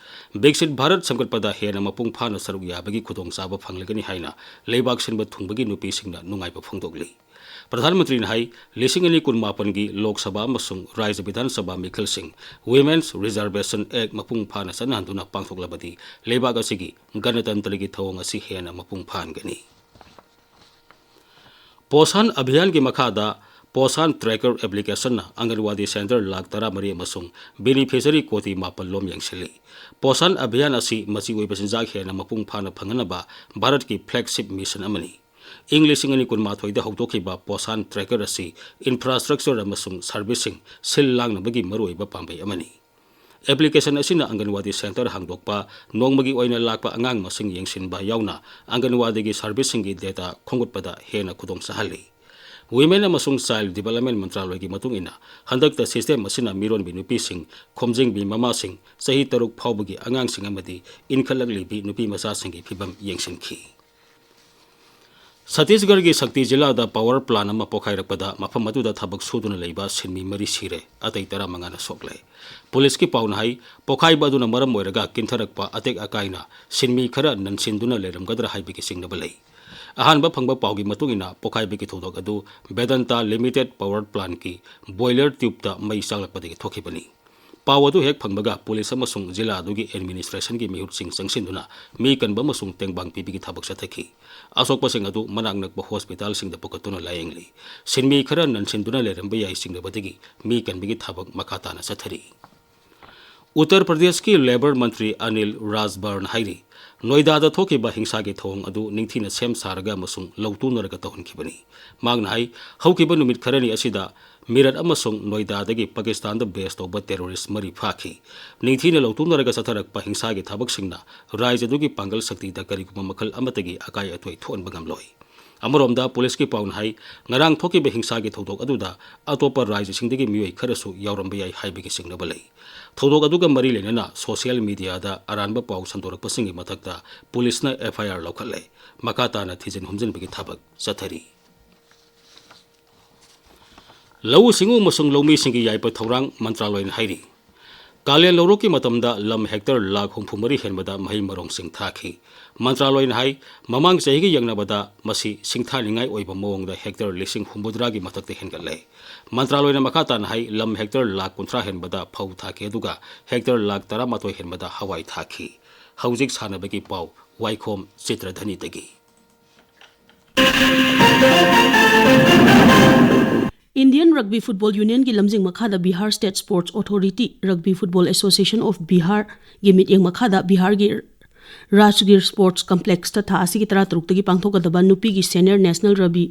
ꯕꯤꯛꯁꯤꯠ ꯚꯥꯔꯠ ꯁꯦꯝꯒꯠꯄꯗ ꯍꯦꯟꯅ ꯃꯄꯨꯡ ꯐꯥꯅ ꯁꯔꯨꯛ ꯌꯥꯕꯒꯤ ꯈꯨꯗꯣꯡꯆꯥꯕ ꯐꯪꯂꯒꯅꯤ ꯍꯥꯏꯅ ꯂꯩꯕꯥꯛ ꯁꯤꯟꯕ ꯊꯨꯡꯕꯒꯤ ꯅꯨꯄꯤꯁꯤꯡꯅ ꯅꯨꯡꯉꯥꯏꯕ ꯐꯣꯡꯗꯣꯛꯂꯤ꯫ ꯄ꯭ꯔꯙꯥꯟ ꯃꯟꯇ꯭ꯔꯤꯅ ꯍꯥꯏ, ꯂꯤꯁꯤꯡ ꯑꯅꯤ ꯀꯨꯟꯃꯥꯄꯟꯒꯤ ꯂꯣꯛ ꯁꯚꯥ ꯑꯃꯁꯨꯡ ꯔꯥꯖ꯭ꯌ ꯕꯤꯙꯥꯟ ꯁꯚꯥ ꯃꯤꯈꯜꯁꯤꯡ Women's Reservation Act ꯃꯄꯨꯡ ꯐꯥꯅ ꯆꯠꯅꯍꯟꯗꯨꯅ ꯄꯥꯡꯊꯣꯛꯂꯕꯗꯤ ꯂꯩꯕꯥꯛ ꯑꯁꯤꯒꯤ ꯒꯅꯇꯟꯇ꯭ꯔꯒꯤ ꯊꯧꯑꯣꯡ ꯑꯁꯤ ꯍꯦꯟꯅ ꯃꯄꯨꯡ ꯐꯥꯍꯟꯒꯅꯤ꯫ ꯄꯣꯁꯥꯟ ꯑꯚꯤꯌꯥꯟꯒꯤ ꯃꯈꯥꯗ ꯄꯣꯁꯥꯟ ꯇ꯭ꯔꯦꯀꯔ ꯑꯦꯄ꯭ꯂꯤꯀꯦꯁꯟꯅ ꯑꯪꯒꯟꯋꯥꯗꯤ ꯁꯦꯟꯇꯔ ꯂꯥꯈ ꯇꯔꯥꯃꯔꯤ ꯑꯃꯁꯨꯡ ꯕꯦꯅꯤꯐꯤꯁꯔꯤ ꯀꯣꯇꯤ ꯃꯥꯄꯜ ꯂꯣꯝ ꯌꯦꯡꯁꯤꯜꯂꯤ꯫ ꯄꯣꯁꯥꯟ ꯑꯚꯤꯌꯥꯟ ꯑꯁꯤ ꯃꯆꯤ ꯑꯣꯏꯕ ꯆꯤꯟꯖꯥꯛ ꯍꯦꯟꯅ ꯃꯄꯨꯡ ꯐꯥꯅ ꯐꯪꯍꯟꯅꯕ ꯚꯥꯔꯠꯀꯤ flagship mission ꯑꯃꯅꯤ꯫ ꯏꯪ ꯂꯤꯁꯤꯡ ꯑꯅꯤ ꯀꯨꯟꯃꯥꯊꯣꯏꯗ ꯍꯧꯗꯣꯛꯈꯤꯕ ꯄꯣꯁꯥꯟ ꯇ꯭ꯔꯦꯀꯔ ꯑꯁꯤ ꯏꯟꯐ꯭ꯔꯥꯁ꯭ꯇ꯭ꯔꯛꯆꯔ ꯑꯃꯁꯨꯡ ꯁꯔꯚꯤꯁꯁꯤꯡ ꯁꯤꯜ ꯂꯥꯡꯅꯕꯒꯤ ꯃꯔꯨꯑꯣꯏꯕ ꯄꯥꯝꯕꯩ ꯑꯃꯅꯤ꯫ ꯑꯦꯄ꯭ꯂꯤꯀꯦꯁꯟ ꯑꯁꯤꯅ ꯑꯪꯒꯟꯋꯥꯗꯤ ꯁꯦꯟꯇꯔ ꯍꯥꯡꯗꯣꯛꯄ, ꯅꯣꯡꯃꯒꯤ ꯑꯣꯏꯅ ꯂꯥꯛꯄ ꯑꯉꯥꯡ ꯃꯁꯤꯡ ꯌꯦꯡꯁꯤꯟꯕ ꯌꯥꯎꯅ ꯑꯪꯒꯟꯋꯥꯗꯤꯒꯤ ꯁꯔꯚꯤꯁꯁꯤꯡꯒꯤ ꯗꯦꯇꯥ ꯈꯣꯝꯒꯠꯄꯗ ꯍꯦꯟꯅ ꯈꯨꯗꯣꯡ ꯆꯥꯍꯜꯂꯤ꯫ Women ꯑꯃꯁꯨꯡ Child Development ꯃꯟꯇ꯭ꯔꯥꯂꯣꯏꯒꯤ ꯃꯇꯨꯡ ꯏꯟꯅ, ꯍꯟꯗꯛꯇ ꯁꯤꯁꯇꯦꯝ ꯑꯁꯤꯅ ꯃꯤꯔꯣꯟꯕꯤ ꯅꯨꯄꯤꯁꯤꯡ, ꯈꯣꯝꯖꯤꯟꯕꯤ ꯃꯃꯥꯁꯤꯡ, ꯆꯍꯤ ꯇꯔꯨꯛ ꯐꯥꯎꯕꯒꯤ ꯑꯉꯥꯡꯁꯤꯡ ꯑꯃꯗꯤ ꯏꯟꯈꯠꯂꯛꯂꯤꯕꯤ ꯅꯨꯄꯤ ꯃꯆꯥꯁꯤꯡꯒꯤ ꯐꯤꯕꯝ ꯌꯦꯡꯁꯤꯟꯈꯤ꯫ ꯁꯠꯇꯤꯁꯒꯔꯒꯤ ꯁꯛꯇꯤ ꯖꯤꯂꯥꯗ ꯄꯥꯋꯔ ꯄ꯭ꯂꯥꯟ ꯑꯃ ꯄꯣꯈꯥꯏꯔꯛꯄꯗ ꯃꯐꯝ ꯑꯗꯨꯗ ꯊꯕꯛ ꯁꯨꯗꯨꯅ ꯂꯩꯕ ꯁꯤꯟꯃꯤ ꯃꯔꯤ ꯁꯤꯔꯦ, ꯑꯇꯩ ꯇꯔꯥꯃꯉꯥꯅ ꯁꯣꯛꯂꯦ꯫ ꯄꯨꯂꯤꯁꯀꯤ ꯄꯥꯎꯅ ꯍꯥꯏ, ꯄꯣꯈꯥꯏꯕ ꯑꯗꯨꯅ ꯃꯔꯝ ꯑꯣꯏꯔꯒ ꯀꯤꯟꯊꯔꯛꯄ ꯑꯇꯦꯛ ꯑꯀꯥꯏꯅ ꯁꯤꯟꯃꯤ ꯈꯔ ꯅꯟꯁꯤꯟꯗꯨꯅ ꯂꯩꯔꯝꯒꯗ꯭ꯔꯥ ꯍꯥꯏꯕꯒꯤ ꯆꯤꯡꯅꯕ ꯂꯩ꯫ ꯑꯍꯥꯟꯕ ꯐꯪꯕ ꯄꯥꯎꯒꯤ ꯃꯇꯨꯡ ꯏꯟꯅ, ꯄꯣꯈꯥꯏꯕꯒꯤ ꯊꯧꯗꯣꯛ ꯑꯗꯨ ꯕꯦꯗꯟꯇꯥ ꯂꯤꯃꯤꯇꯦꯗ ꯄꯥꯋꯔ ꯄ꯭ꯂꯥꯟꯒꯤ ꯕꯣꯏꯂꯔ ꯇ꯭ꯌꯨꯕꯇ ꯃꯩ ꯆꯥꯛꯂꯛꯄꯗꯒꯤ ꯊꯣꯛꯈꯤꯕꯅꯤ꯫ ꯄꯥꯎ ꯑꯗꯨ ꯍꯦꯛ ꯐꯪꯕꯒ ꯄꯨꯂꯤꯁ ꯑꯃꯁꯨꯡ ꯖꯤꯂꯥ ꯑꯗꯨꯒꯤ ꯑꯦꯗꯃꯤꯅꯤꯁꯇ꯭ꯔꯦꯁꯟꯒꯤ ꯃꯤꯍꯨꯠꯁꯤꯡ ꯆꯪꯁꯤꯟꯗꯨꯅ ꯃꯤ ꯀꯟꯕ ꯑꯃꯁꯨꯡ ꯇꯦꯡꯕꯥꯡ ꯄꯤꯕꯒꯤ ꯊꯕꯛ ꯆꯠꯊꯈꯤ꯫ ꯑꯁꯣꯛꯄꯁꯤꯡ ꯑꯗꯨ ꯃꯅꯥꯛ ꯅꯛꯄ ꯍꯣꯁꯄꯤꯇꯥꯜꯁꯤꯡꯗ ꯄꯨꯈꯠꯇꯨꯅ ꯂꯥꯌꯦꯡꯂꯤ꯫ ꯁꯤꯟꯃꯤ ꯈꯔ ꯅꯟꯁꯤꯟꯗꯨꯅ ꯂꯩꯔꯝꯕ ꯌꯥꯏ ꯆꯤꯡꯅꯕꯗꯒꯤ ꯃꯤ ꯀꯟꯕꯒꯤ ꯊꯕꯛ ꯃꯈꯥ ꯇꯥꯅ ꯆꯠꯊꯔꯤ꯫ ꯎꯠꯇꯔ ꯄ꯭ꯔꯗꯦꯁꯀꯤ ꯂꯦꯕꯔ ꯃꯟꯇ꯭ꯔꯤ ꯑꯅꯤꯜ ꯔꯥꯖꯚꯔꯅ ꯍꯥꯏꯔꯤ, ꯅꯣꯏꯗꯥꯗ ꯊꯣꯛꯈꯤꯕ ꯍꯤꯡꯁꯥꯒꯤ ꯊꯧꯑꯣꯡ ꯑꯗꯨ ꯅꯤꯡꯊꯤꯅ ꯁꯦꯝ ꯁꯥꯔꯒ ꯑꯃꯁꯨꯡ ꯂꯧꯇꯨꯅꯔꯒ ꯇꯧꯍꯟꯈꯤꯕꯅꯤ꯫ ꯃꯍꯥꯛꯅ ꯍꯥꯏ, ꯍꯧꯈꯤꯕ ꯅꯨꯃꯤꯠ ꯈꯔꯅꯤ ꯑꯁꯤꯗ ꯃꯤꯔꯠ ꯑꯃꯁꯨꯡ ꯅꯣꯏꯗꯥꯗꯒꯤ ꯄꯥꯀꯤꯁꯇꯥꯟꯗ ꯕꯦꯁ ꯇꯧꯕ ꯇꯦꯔꯣꯔꯤꯁ ꯃꯔꯤ ꯐꯥꯈꯤ꯫ ꯅꯤꯡꯊꯤꯅ ꯂꯧꯇꯨꯅꯔꯒ ꯆꯠꯊꯔꯛꯄ ꯍꯤꯡꯁꯥꯒꯤ ꯊꯕꯛꯁꯤꯡꯅ ꯔꯥꯖ꯭ꯌꯗꯨꯒꯤ ꯄꯥꯡꯒꯜ ꯁꯛꯇꯤꯗ ꯀꯔꯤꯒꯨꯝꯕ ꯃꯈꯜ ꯑꯃꯠꯇꯒꯤ ꯑꯀꯥꯏ ꯑꯇꯣꯏ ꯊꯣꯛꯍꯟꯕ ꯉꯝꯂꯣꯏ꯫ ꯑꯃꯔꯣꯝꯗ ꯄꯨꯂꯤꯁꯀꯤ ꯄꯥꯎꯅ ꯍꯥꯏ, ꯉꯔꯥꯡ ꯊꯣꯛꯈꯤꯕ ꯍꯤꯡꯁꯥꯒꯤ ꯊꯧꯗꯣꯛ ꯑꯗꯨꯗ ꯑꯇꯣꯞꯄ ꯔꯥꯖ꯭ꯌꯁꯤꯡꯗꯒꯤ ꯃꯤꯑꯣꯏ ꯈꯔꯁꯨ ꯌꯥꯎꯔꯝꯕ ꯌꯥꯏ ꯍꯥꯏꯕꯒꯤ ꯆꯤꯡꯅꯕ ꯂꯩ꯫ ꯊꯧꯗꯣꯛ ꯑꯗꯨꯒ ꯃꯔꯤ ꯂꯩꯅꯅ ꯁꯣꯁꯤꯌꯦꯜ ꯃꯤꯗꯤꯌꯥꯗ ꯑꯔꯥꯟꯕ ꯄꯥꯎ ꯁꯟꯗꯣꯔꯛꯄꯁꯤꯡꯒꯤ ꯃꯊꯛꯇ ꯄꯨꯂꯤꯁꯅ ꯑꯦꯐ ꯑꯥꯏ ꯑꯥꯔ ꯂꯧꯈꯠꯂꯦ꯫ ꯃꯈꯥ ꯇꯥꯅ ꯊꯤꯖꯤꯟ ꯍꯨꯝꯖꯤꯟꯕꯒꯤ ꯊꯕꯛ ꯆꯠꯊꯔꯤ꯫ ꯂꯧꯎ ꯁꯤꯡꯎ ꯑꯃꯁꯨꯡ ꯂꯧꯃꯤꯁꯤꯡꯒꯤ ꯌꯥꯏꯐ ꯊꯧꯔꯥꯡ ꯃꯟꯇ꯭ꯔꯥꯂꯣꯏꯅ ꯍꯥꯏꯔꯤ, ꯀꯥꯂꯦꯟ ꯂꯧꯔꯣꯛꯀꯤ ꯃꯇꯝꯗ ꯂꯝ ꯍꯦꯛꯇꯔ ꯂꯥꯈ ꯍꯨꯝꯐꯨ ꯃꯔꯤ ꯍꯦꯟꯕꯗ ꯃꯍꯩ ꯃꯔꯣꯡꯁꯤꯡ ꯊꯥꯈꯤ꯫ ꯃꯟꯇ꯭ꯔꯥꯂꯣꯏꯅ ꯍꯥꯏ, ꯃꯃꯥꯡ ꯆꯍꯤꯒ ꯌꯦꯡꯅꯕꯗ ꯃꯁꯤ ꯁꯤꯡꯊꯥꯅꯤꯡꯉꯥꯏ ꯑꯣꯏꯕ ꯃꯑꯣꯡꯗ ꯍꯦꯛꯇꯔ ꯂꯤꯁꯤꯡ ꯍꯨꯝꯐꯨꯇꯔꯥꯒꯤ ꯃꯊꯛꯇ ꯍꯦꯟꯒꯠꯂꯦ꯫ ꯃꯟꯇ꯭ꯔꯥꯂꯣꯏꯅ ꯃꯈꯥ ꯇꯥꯅ ꯍꯥꯏ, ꯂꯝ ꯍꯦꯛꯇꯔ ꯂꯥꯈ ꯀꯨꯟꯊ꯭ꯔꯥ ꯍꯦꯟꯕꯗ ꯐꯧ ꯊꯥꯈꯤ, ꯑꯗꯨꯒ ꯍꯦꯛꯇꯔ ꯂꯥꯈ ꯇꯔꯥꯃꯥꯊꯣꯏ ꯍꯦꯟꯕꯗ ꯍꯋꯥꯏ ꯊꯥꯈꯤ꯫ ꯍꯧꯖꯤꯛ ꯁꯥꯟꯅꯕꯒꯤ ꯄꯥꯎ ꯋꯥꯏꯈꯣꯝ ꯆꯤꯇ꯭ꯔꯙꯅꯤꯗꯒꯤ꯫ Indian Rugby Football Unionꯒꯤ ꯂꯝꯖꯤꯡ ꯃꯈꯥꯗ Bihar State Sports Authority, Rugby Football Association of Biharꯒꯤ ꯃꯤꯠꯌꯦꯡ ꯃꯈꯥꯗ ꯕꯤꯍꯥꯔꯒꯤ ꯔꯥꯖꯒꯤꯔ ꯁ꯭ꯄꯣꯔꯠꯁ ꯀꯝꯄ꯭ꯂꯦꯛꯁꯇ ꯊꯥ ꯑꯁꯤꯒꯤ ꯇꯔꯥꯇꯔꯨꯛꯇꯒꯤ ꯄꯥꯡꯊꯣꯛꯀꯗꯕ ꯅꯨꯄꯤꯒꯤ ꯁꯦꯅꯤꯌꯔ ꯅꯦꯁꯅꯦꯜ ꯔꯕꯤ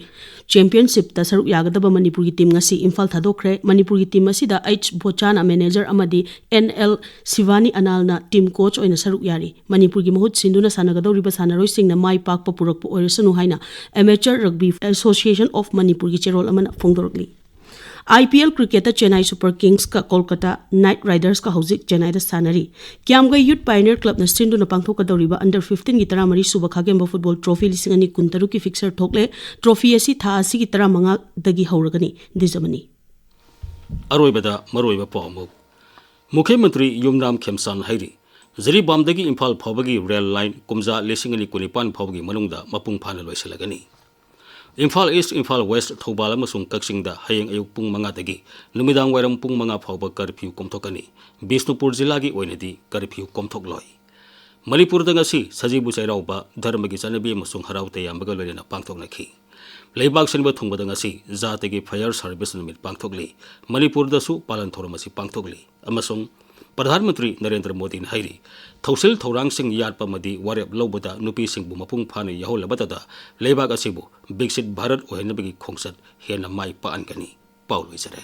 ꯆꯦꯝꯄꯤꯌꯟꯁꯤꯞꯇ ꯁꯔꯨꯛ ꯌꯥꯒꯗꯕ ꯃꯅꯤꯄꯨꯔꯒꯤ ꯇꯤꯝ ꯉꯁꯤ ꯏꯝꯐꯥꯜ ꯊꯥꯗꯣꯛꯈ꯭ꯔꯦ꯫ ꯃꯅꯤꯄꯨꯔꯒꯤ ꯇꯤꯝ ꯑꯁꯤꯗ ꯑꯩꯆ ꯕꯣꯆꯥꯅ ꯃꯦꯅꯦꯖꯔ ꯑꯃꯗꯤ ꯑꯦꯟ ꯑꯦꯜ ꯁꯤꯚꯥꯅꯤ ꯑꯅꯥꯜꯅ ꯇꯤꯝ ꯀꯣꯆ ꯑꯣꯏꯅ ꯁꯔꯨꯛ ꯌꯥꯔꯤ꯫ ꯃꯅꯤꯄꯨꯔꯒꯤ ꯃꯍꯨꯠ ꯁꯤꯟꯗꯨꯅ ꯁꯥꯟꯅꯒꯗꯧꯔꯤꯕ ꯁꯥꯟꯅꯔꯣꯏꯁꯤꯡꯅ ꯃꯥꯏ ꯄꯥꯛꯄ ꯄꯨꯔꯛꯄ ꯑꯣꯏꯔꯁꯅꯨ ꯍꯥꯏꯅ Amateur Rugby Association of ꯃꯅꯤꯄꯨꯔꯒꯤ ꯆꯦꯔꯣꯜ ꯑꯃꯅ ꯐꯣꯡꯗꯣꯔꯛꯂꯤ꯫ ꯑꯥꯏ ꯄꯤ ꯑꯦꯜ ꯀ꯭ꯔꯤꯀꯦꯠꯇ ꯆꯦꯟꯅꯥꯏ ꯁꯨꯄꯔ ꯀꯤꯡꯁꯀ ꯀꯣꯜꯀꯇꯥ ꯅꯥꯏꯠ ꯔꯥꯏꯗꯔꯁꯀ ꯍꯧꯖꯤꯛ ꯆꯦꯟꯅꯥꯏꯗ ꯁꯥꯟꯅꯔꯤ꯫ ꯀ꯭ꯌꯥꯝꯒꯩ ꯌꯨꯠ ꯄꯥꯏꯅꯤꯌꯔ ꯀ꯭ꯂꯕꯅ ꯁꯤꯟꯗꯨꯅ ꯄꯥꯡꯊꯣꯛꯀꯗꯧꯔꯤꯕ ꯑꯟꯗꯔ ꯐꯤꯐꯇꯤꯟꯒꯤ ꯇꯔꯥꯃꯔꯤ ꯁꯨꯕ ꯈꯥꯒꯦꯝꯕ ꯐꯨꯠꯕꯣꯜ ꯇ꯭ꯔꯣꯐꯤ ꯂꯤꯁꯤꯡ ꯑꯅꯤ ꯀꯨꯟꯇꯔꯨꯛꯀꯤ ꯐꯤꯛꯁꯔ ꯊꯣꯛꯂꯦ꯫ ꯇ꯭ꯔꯣꯐꯤ ꯑꯁꯤ ꯊꯥ ꯑꯁꯤꯒꯤ ꯇꯔꯥꯃꯉꯥꯗꯒꯤ ꯍꯧꯔꯒꯅꯤ꯫ ꯗꯤꯖꯃꯅꯤ꯫ ꯑꯔꯣꯏꯕꯗ ꯃꯔꯨꯑꯣꯏꯕ ꯄꯥꯎ ꯑꯃꯨꯛ꯫ ꯃꯨꯈ꯭ꯌ ꯃꯟꯇ꯭ꯔꯤ ꯌꯨꯝꯅꯥꯝ ꯈꯦꯝꯆꯥꯟ ꯍꯥꯏꯔꯤ, ꯖꯤꯔꯤꯕꯥꯝꯗꯒꯤ ꯏꯝꯐꯥꯜ ꯐꯥꯎꯕꯒꯤ ꯔꯦꯜ ꯂꯥꯏꯟ ꯀꯨꯝꯖꯥ ꯂꯤꯁꯤꯡ ꯑꯅꯤ ꯀꯨꯟꯅꯤꯄꯥꯟ ꯐꯥꯎꯕꯒꯤ ꯃꯅꯨꯡꯗ ꯃꯄꯨꯡ ꯐꯥꯅ ꯂꯣꯏꯁꯤꯜꯂꯒꯅꯤ꯫ ꯏꯝꯐꯥꯜ ꯏꯁ꯭ꯠ, ꯏꯝꯐꯥꯜ ꯋꯦꯁ꯭ꯠ, ꯊꯧꯕꯥꯜ ꯑꯃꯁꯨꯡ ꯀꯛꯆꯤꯡꯗ ꯍꯌꯦꯡ ꯑꯌꯨꯛ ꯄꯨꯡ ꯃꯉꯥꯗꯒꯤ ꯅꯨꯃꯤꯗꯥꯡ ꯋꯥꯏꯔꯝ ꯄꯨꯡ ꯃꯉꯥ ꯐꯥꯎꯕ ꯀꯔꯐ꯭ꯌꯨ ꯀꯣꯝꯊꯣꯛꯀꯅꯤ꯫ ꯕꯤꯁꯅꯨꯄꯨꯔ ꯖꯤꯂꯥꯒꯤ ꯑꯣꯏꯅꯗꯤ ꯀꯔꯐ꯭ꯌꯨ ꯀꯣꯝꯊꯣꯛꯂꯣꯏ꯫ ꯃꯅꯤꯄꯨꯔꯗ ꯉꯁꯤ ꯁꯖꯤꯕꯨ ꯆꯩꯔꯥꯎꯕ ꯙꯔꯃꯒꯤ ꯆꯠꯅꯕꯤ ꯑꯃꯁꯨꯡ ꯍꯔꯥꯎ ꯇꯌꯥꯝꯕꯒ ꯂꯣꯏꯅꯅ ꯄꯥꯡꯊꯣꯛꯅꯈꯤ꯫ ꯂꯩꯕꯥꯛ ꯁꯤꯟꯕ ꯊꯨꯡꯕꯗ ꯉꯁꯤ ꯖꯥꯇꯤꯒꯤ ꯐꯥꯌꯔ ꯁꯥꯔꯚꯤꯁ ꯅꯨꯃꯤꯠ ꯄꯥꯡꯊꯣꯛꯂꯤ꯫ ꯃꯅꯤꯄꯨꯔꯗꯁꯨ ꯄꯥꯂꯟ ꯊꯧꯔꯝ ꯑꯁꯤ ꯄꯥꯡꯊꯣꯛꯂꯤ꯫ ꯑꯃꯁꯨꯡ ꯄ꯭ꯔꯙꯥꯟ ꯃꯟꯇ꯭ꯔꯤ ꯅꯔꯦꯟꯗ꯭ꯔ ꯃꯣꯗꯤꯅ ꯍꯥꯏꯔꯤ, ꯊꯧꯁꯤꯜ ꯊꯧꯔꯥꯡꯁꯤꯡ ꯌꯥꯠꯄ ꯑꯃꯗꯤ ꯋꯥꯔꯦꯞ ꯂꯧꯕꯗ ꯅꯨꯄꯤꯁꯤꯡꯕꯨ ꯃꯄꯨꯡ ꯐꯥꯅ ꯌꯥꯎꯍꯜꯂꯕꯇꯗ ꯂꯩꯕꯥꯛ ꯑꯁꯤꯕꯨ ꯕꯤꯛꯁꯤꯠ ꯚꯥꯔꯠ ꯑꯣꯏꯍꯟꯅꯕꯒꯤ ꯈꯣꯡꯆꯠ ꯍꯦꯟꯅ ꯃꯥꯏ ꯄꯥꯛꯍꯟꯒꯅꯤ꯫ ꯄꯥꯎ ꯂꯣꯏꯖꯔꯦ꯫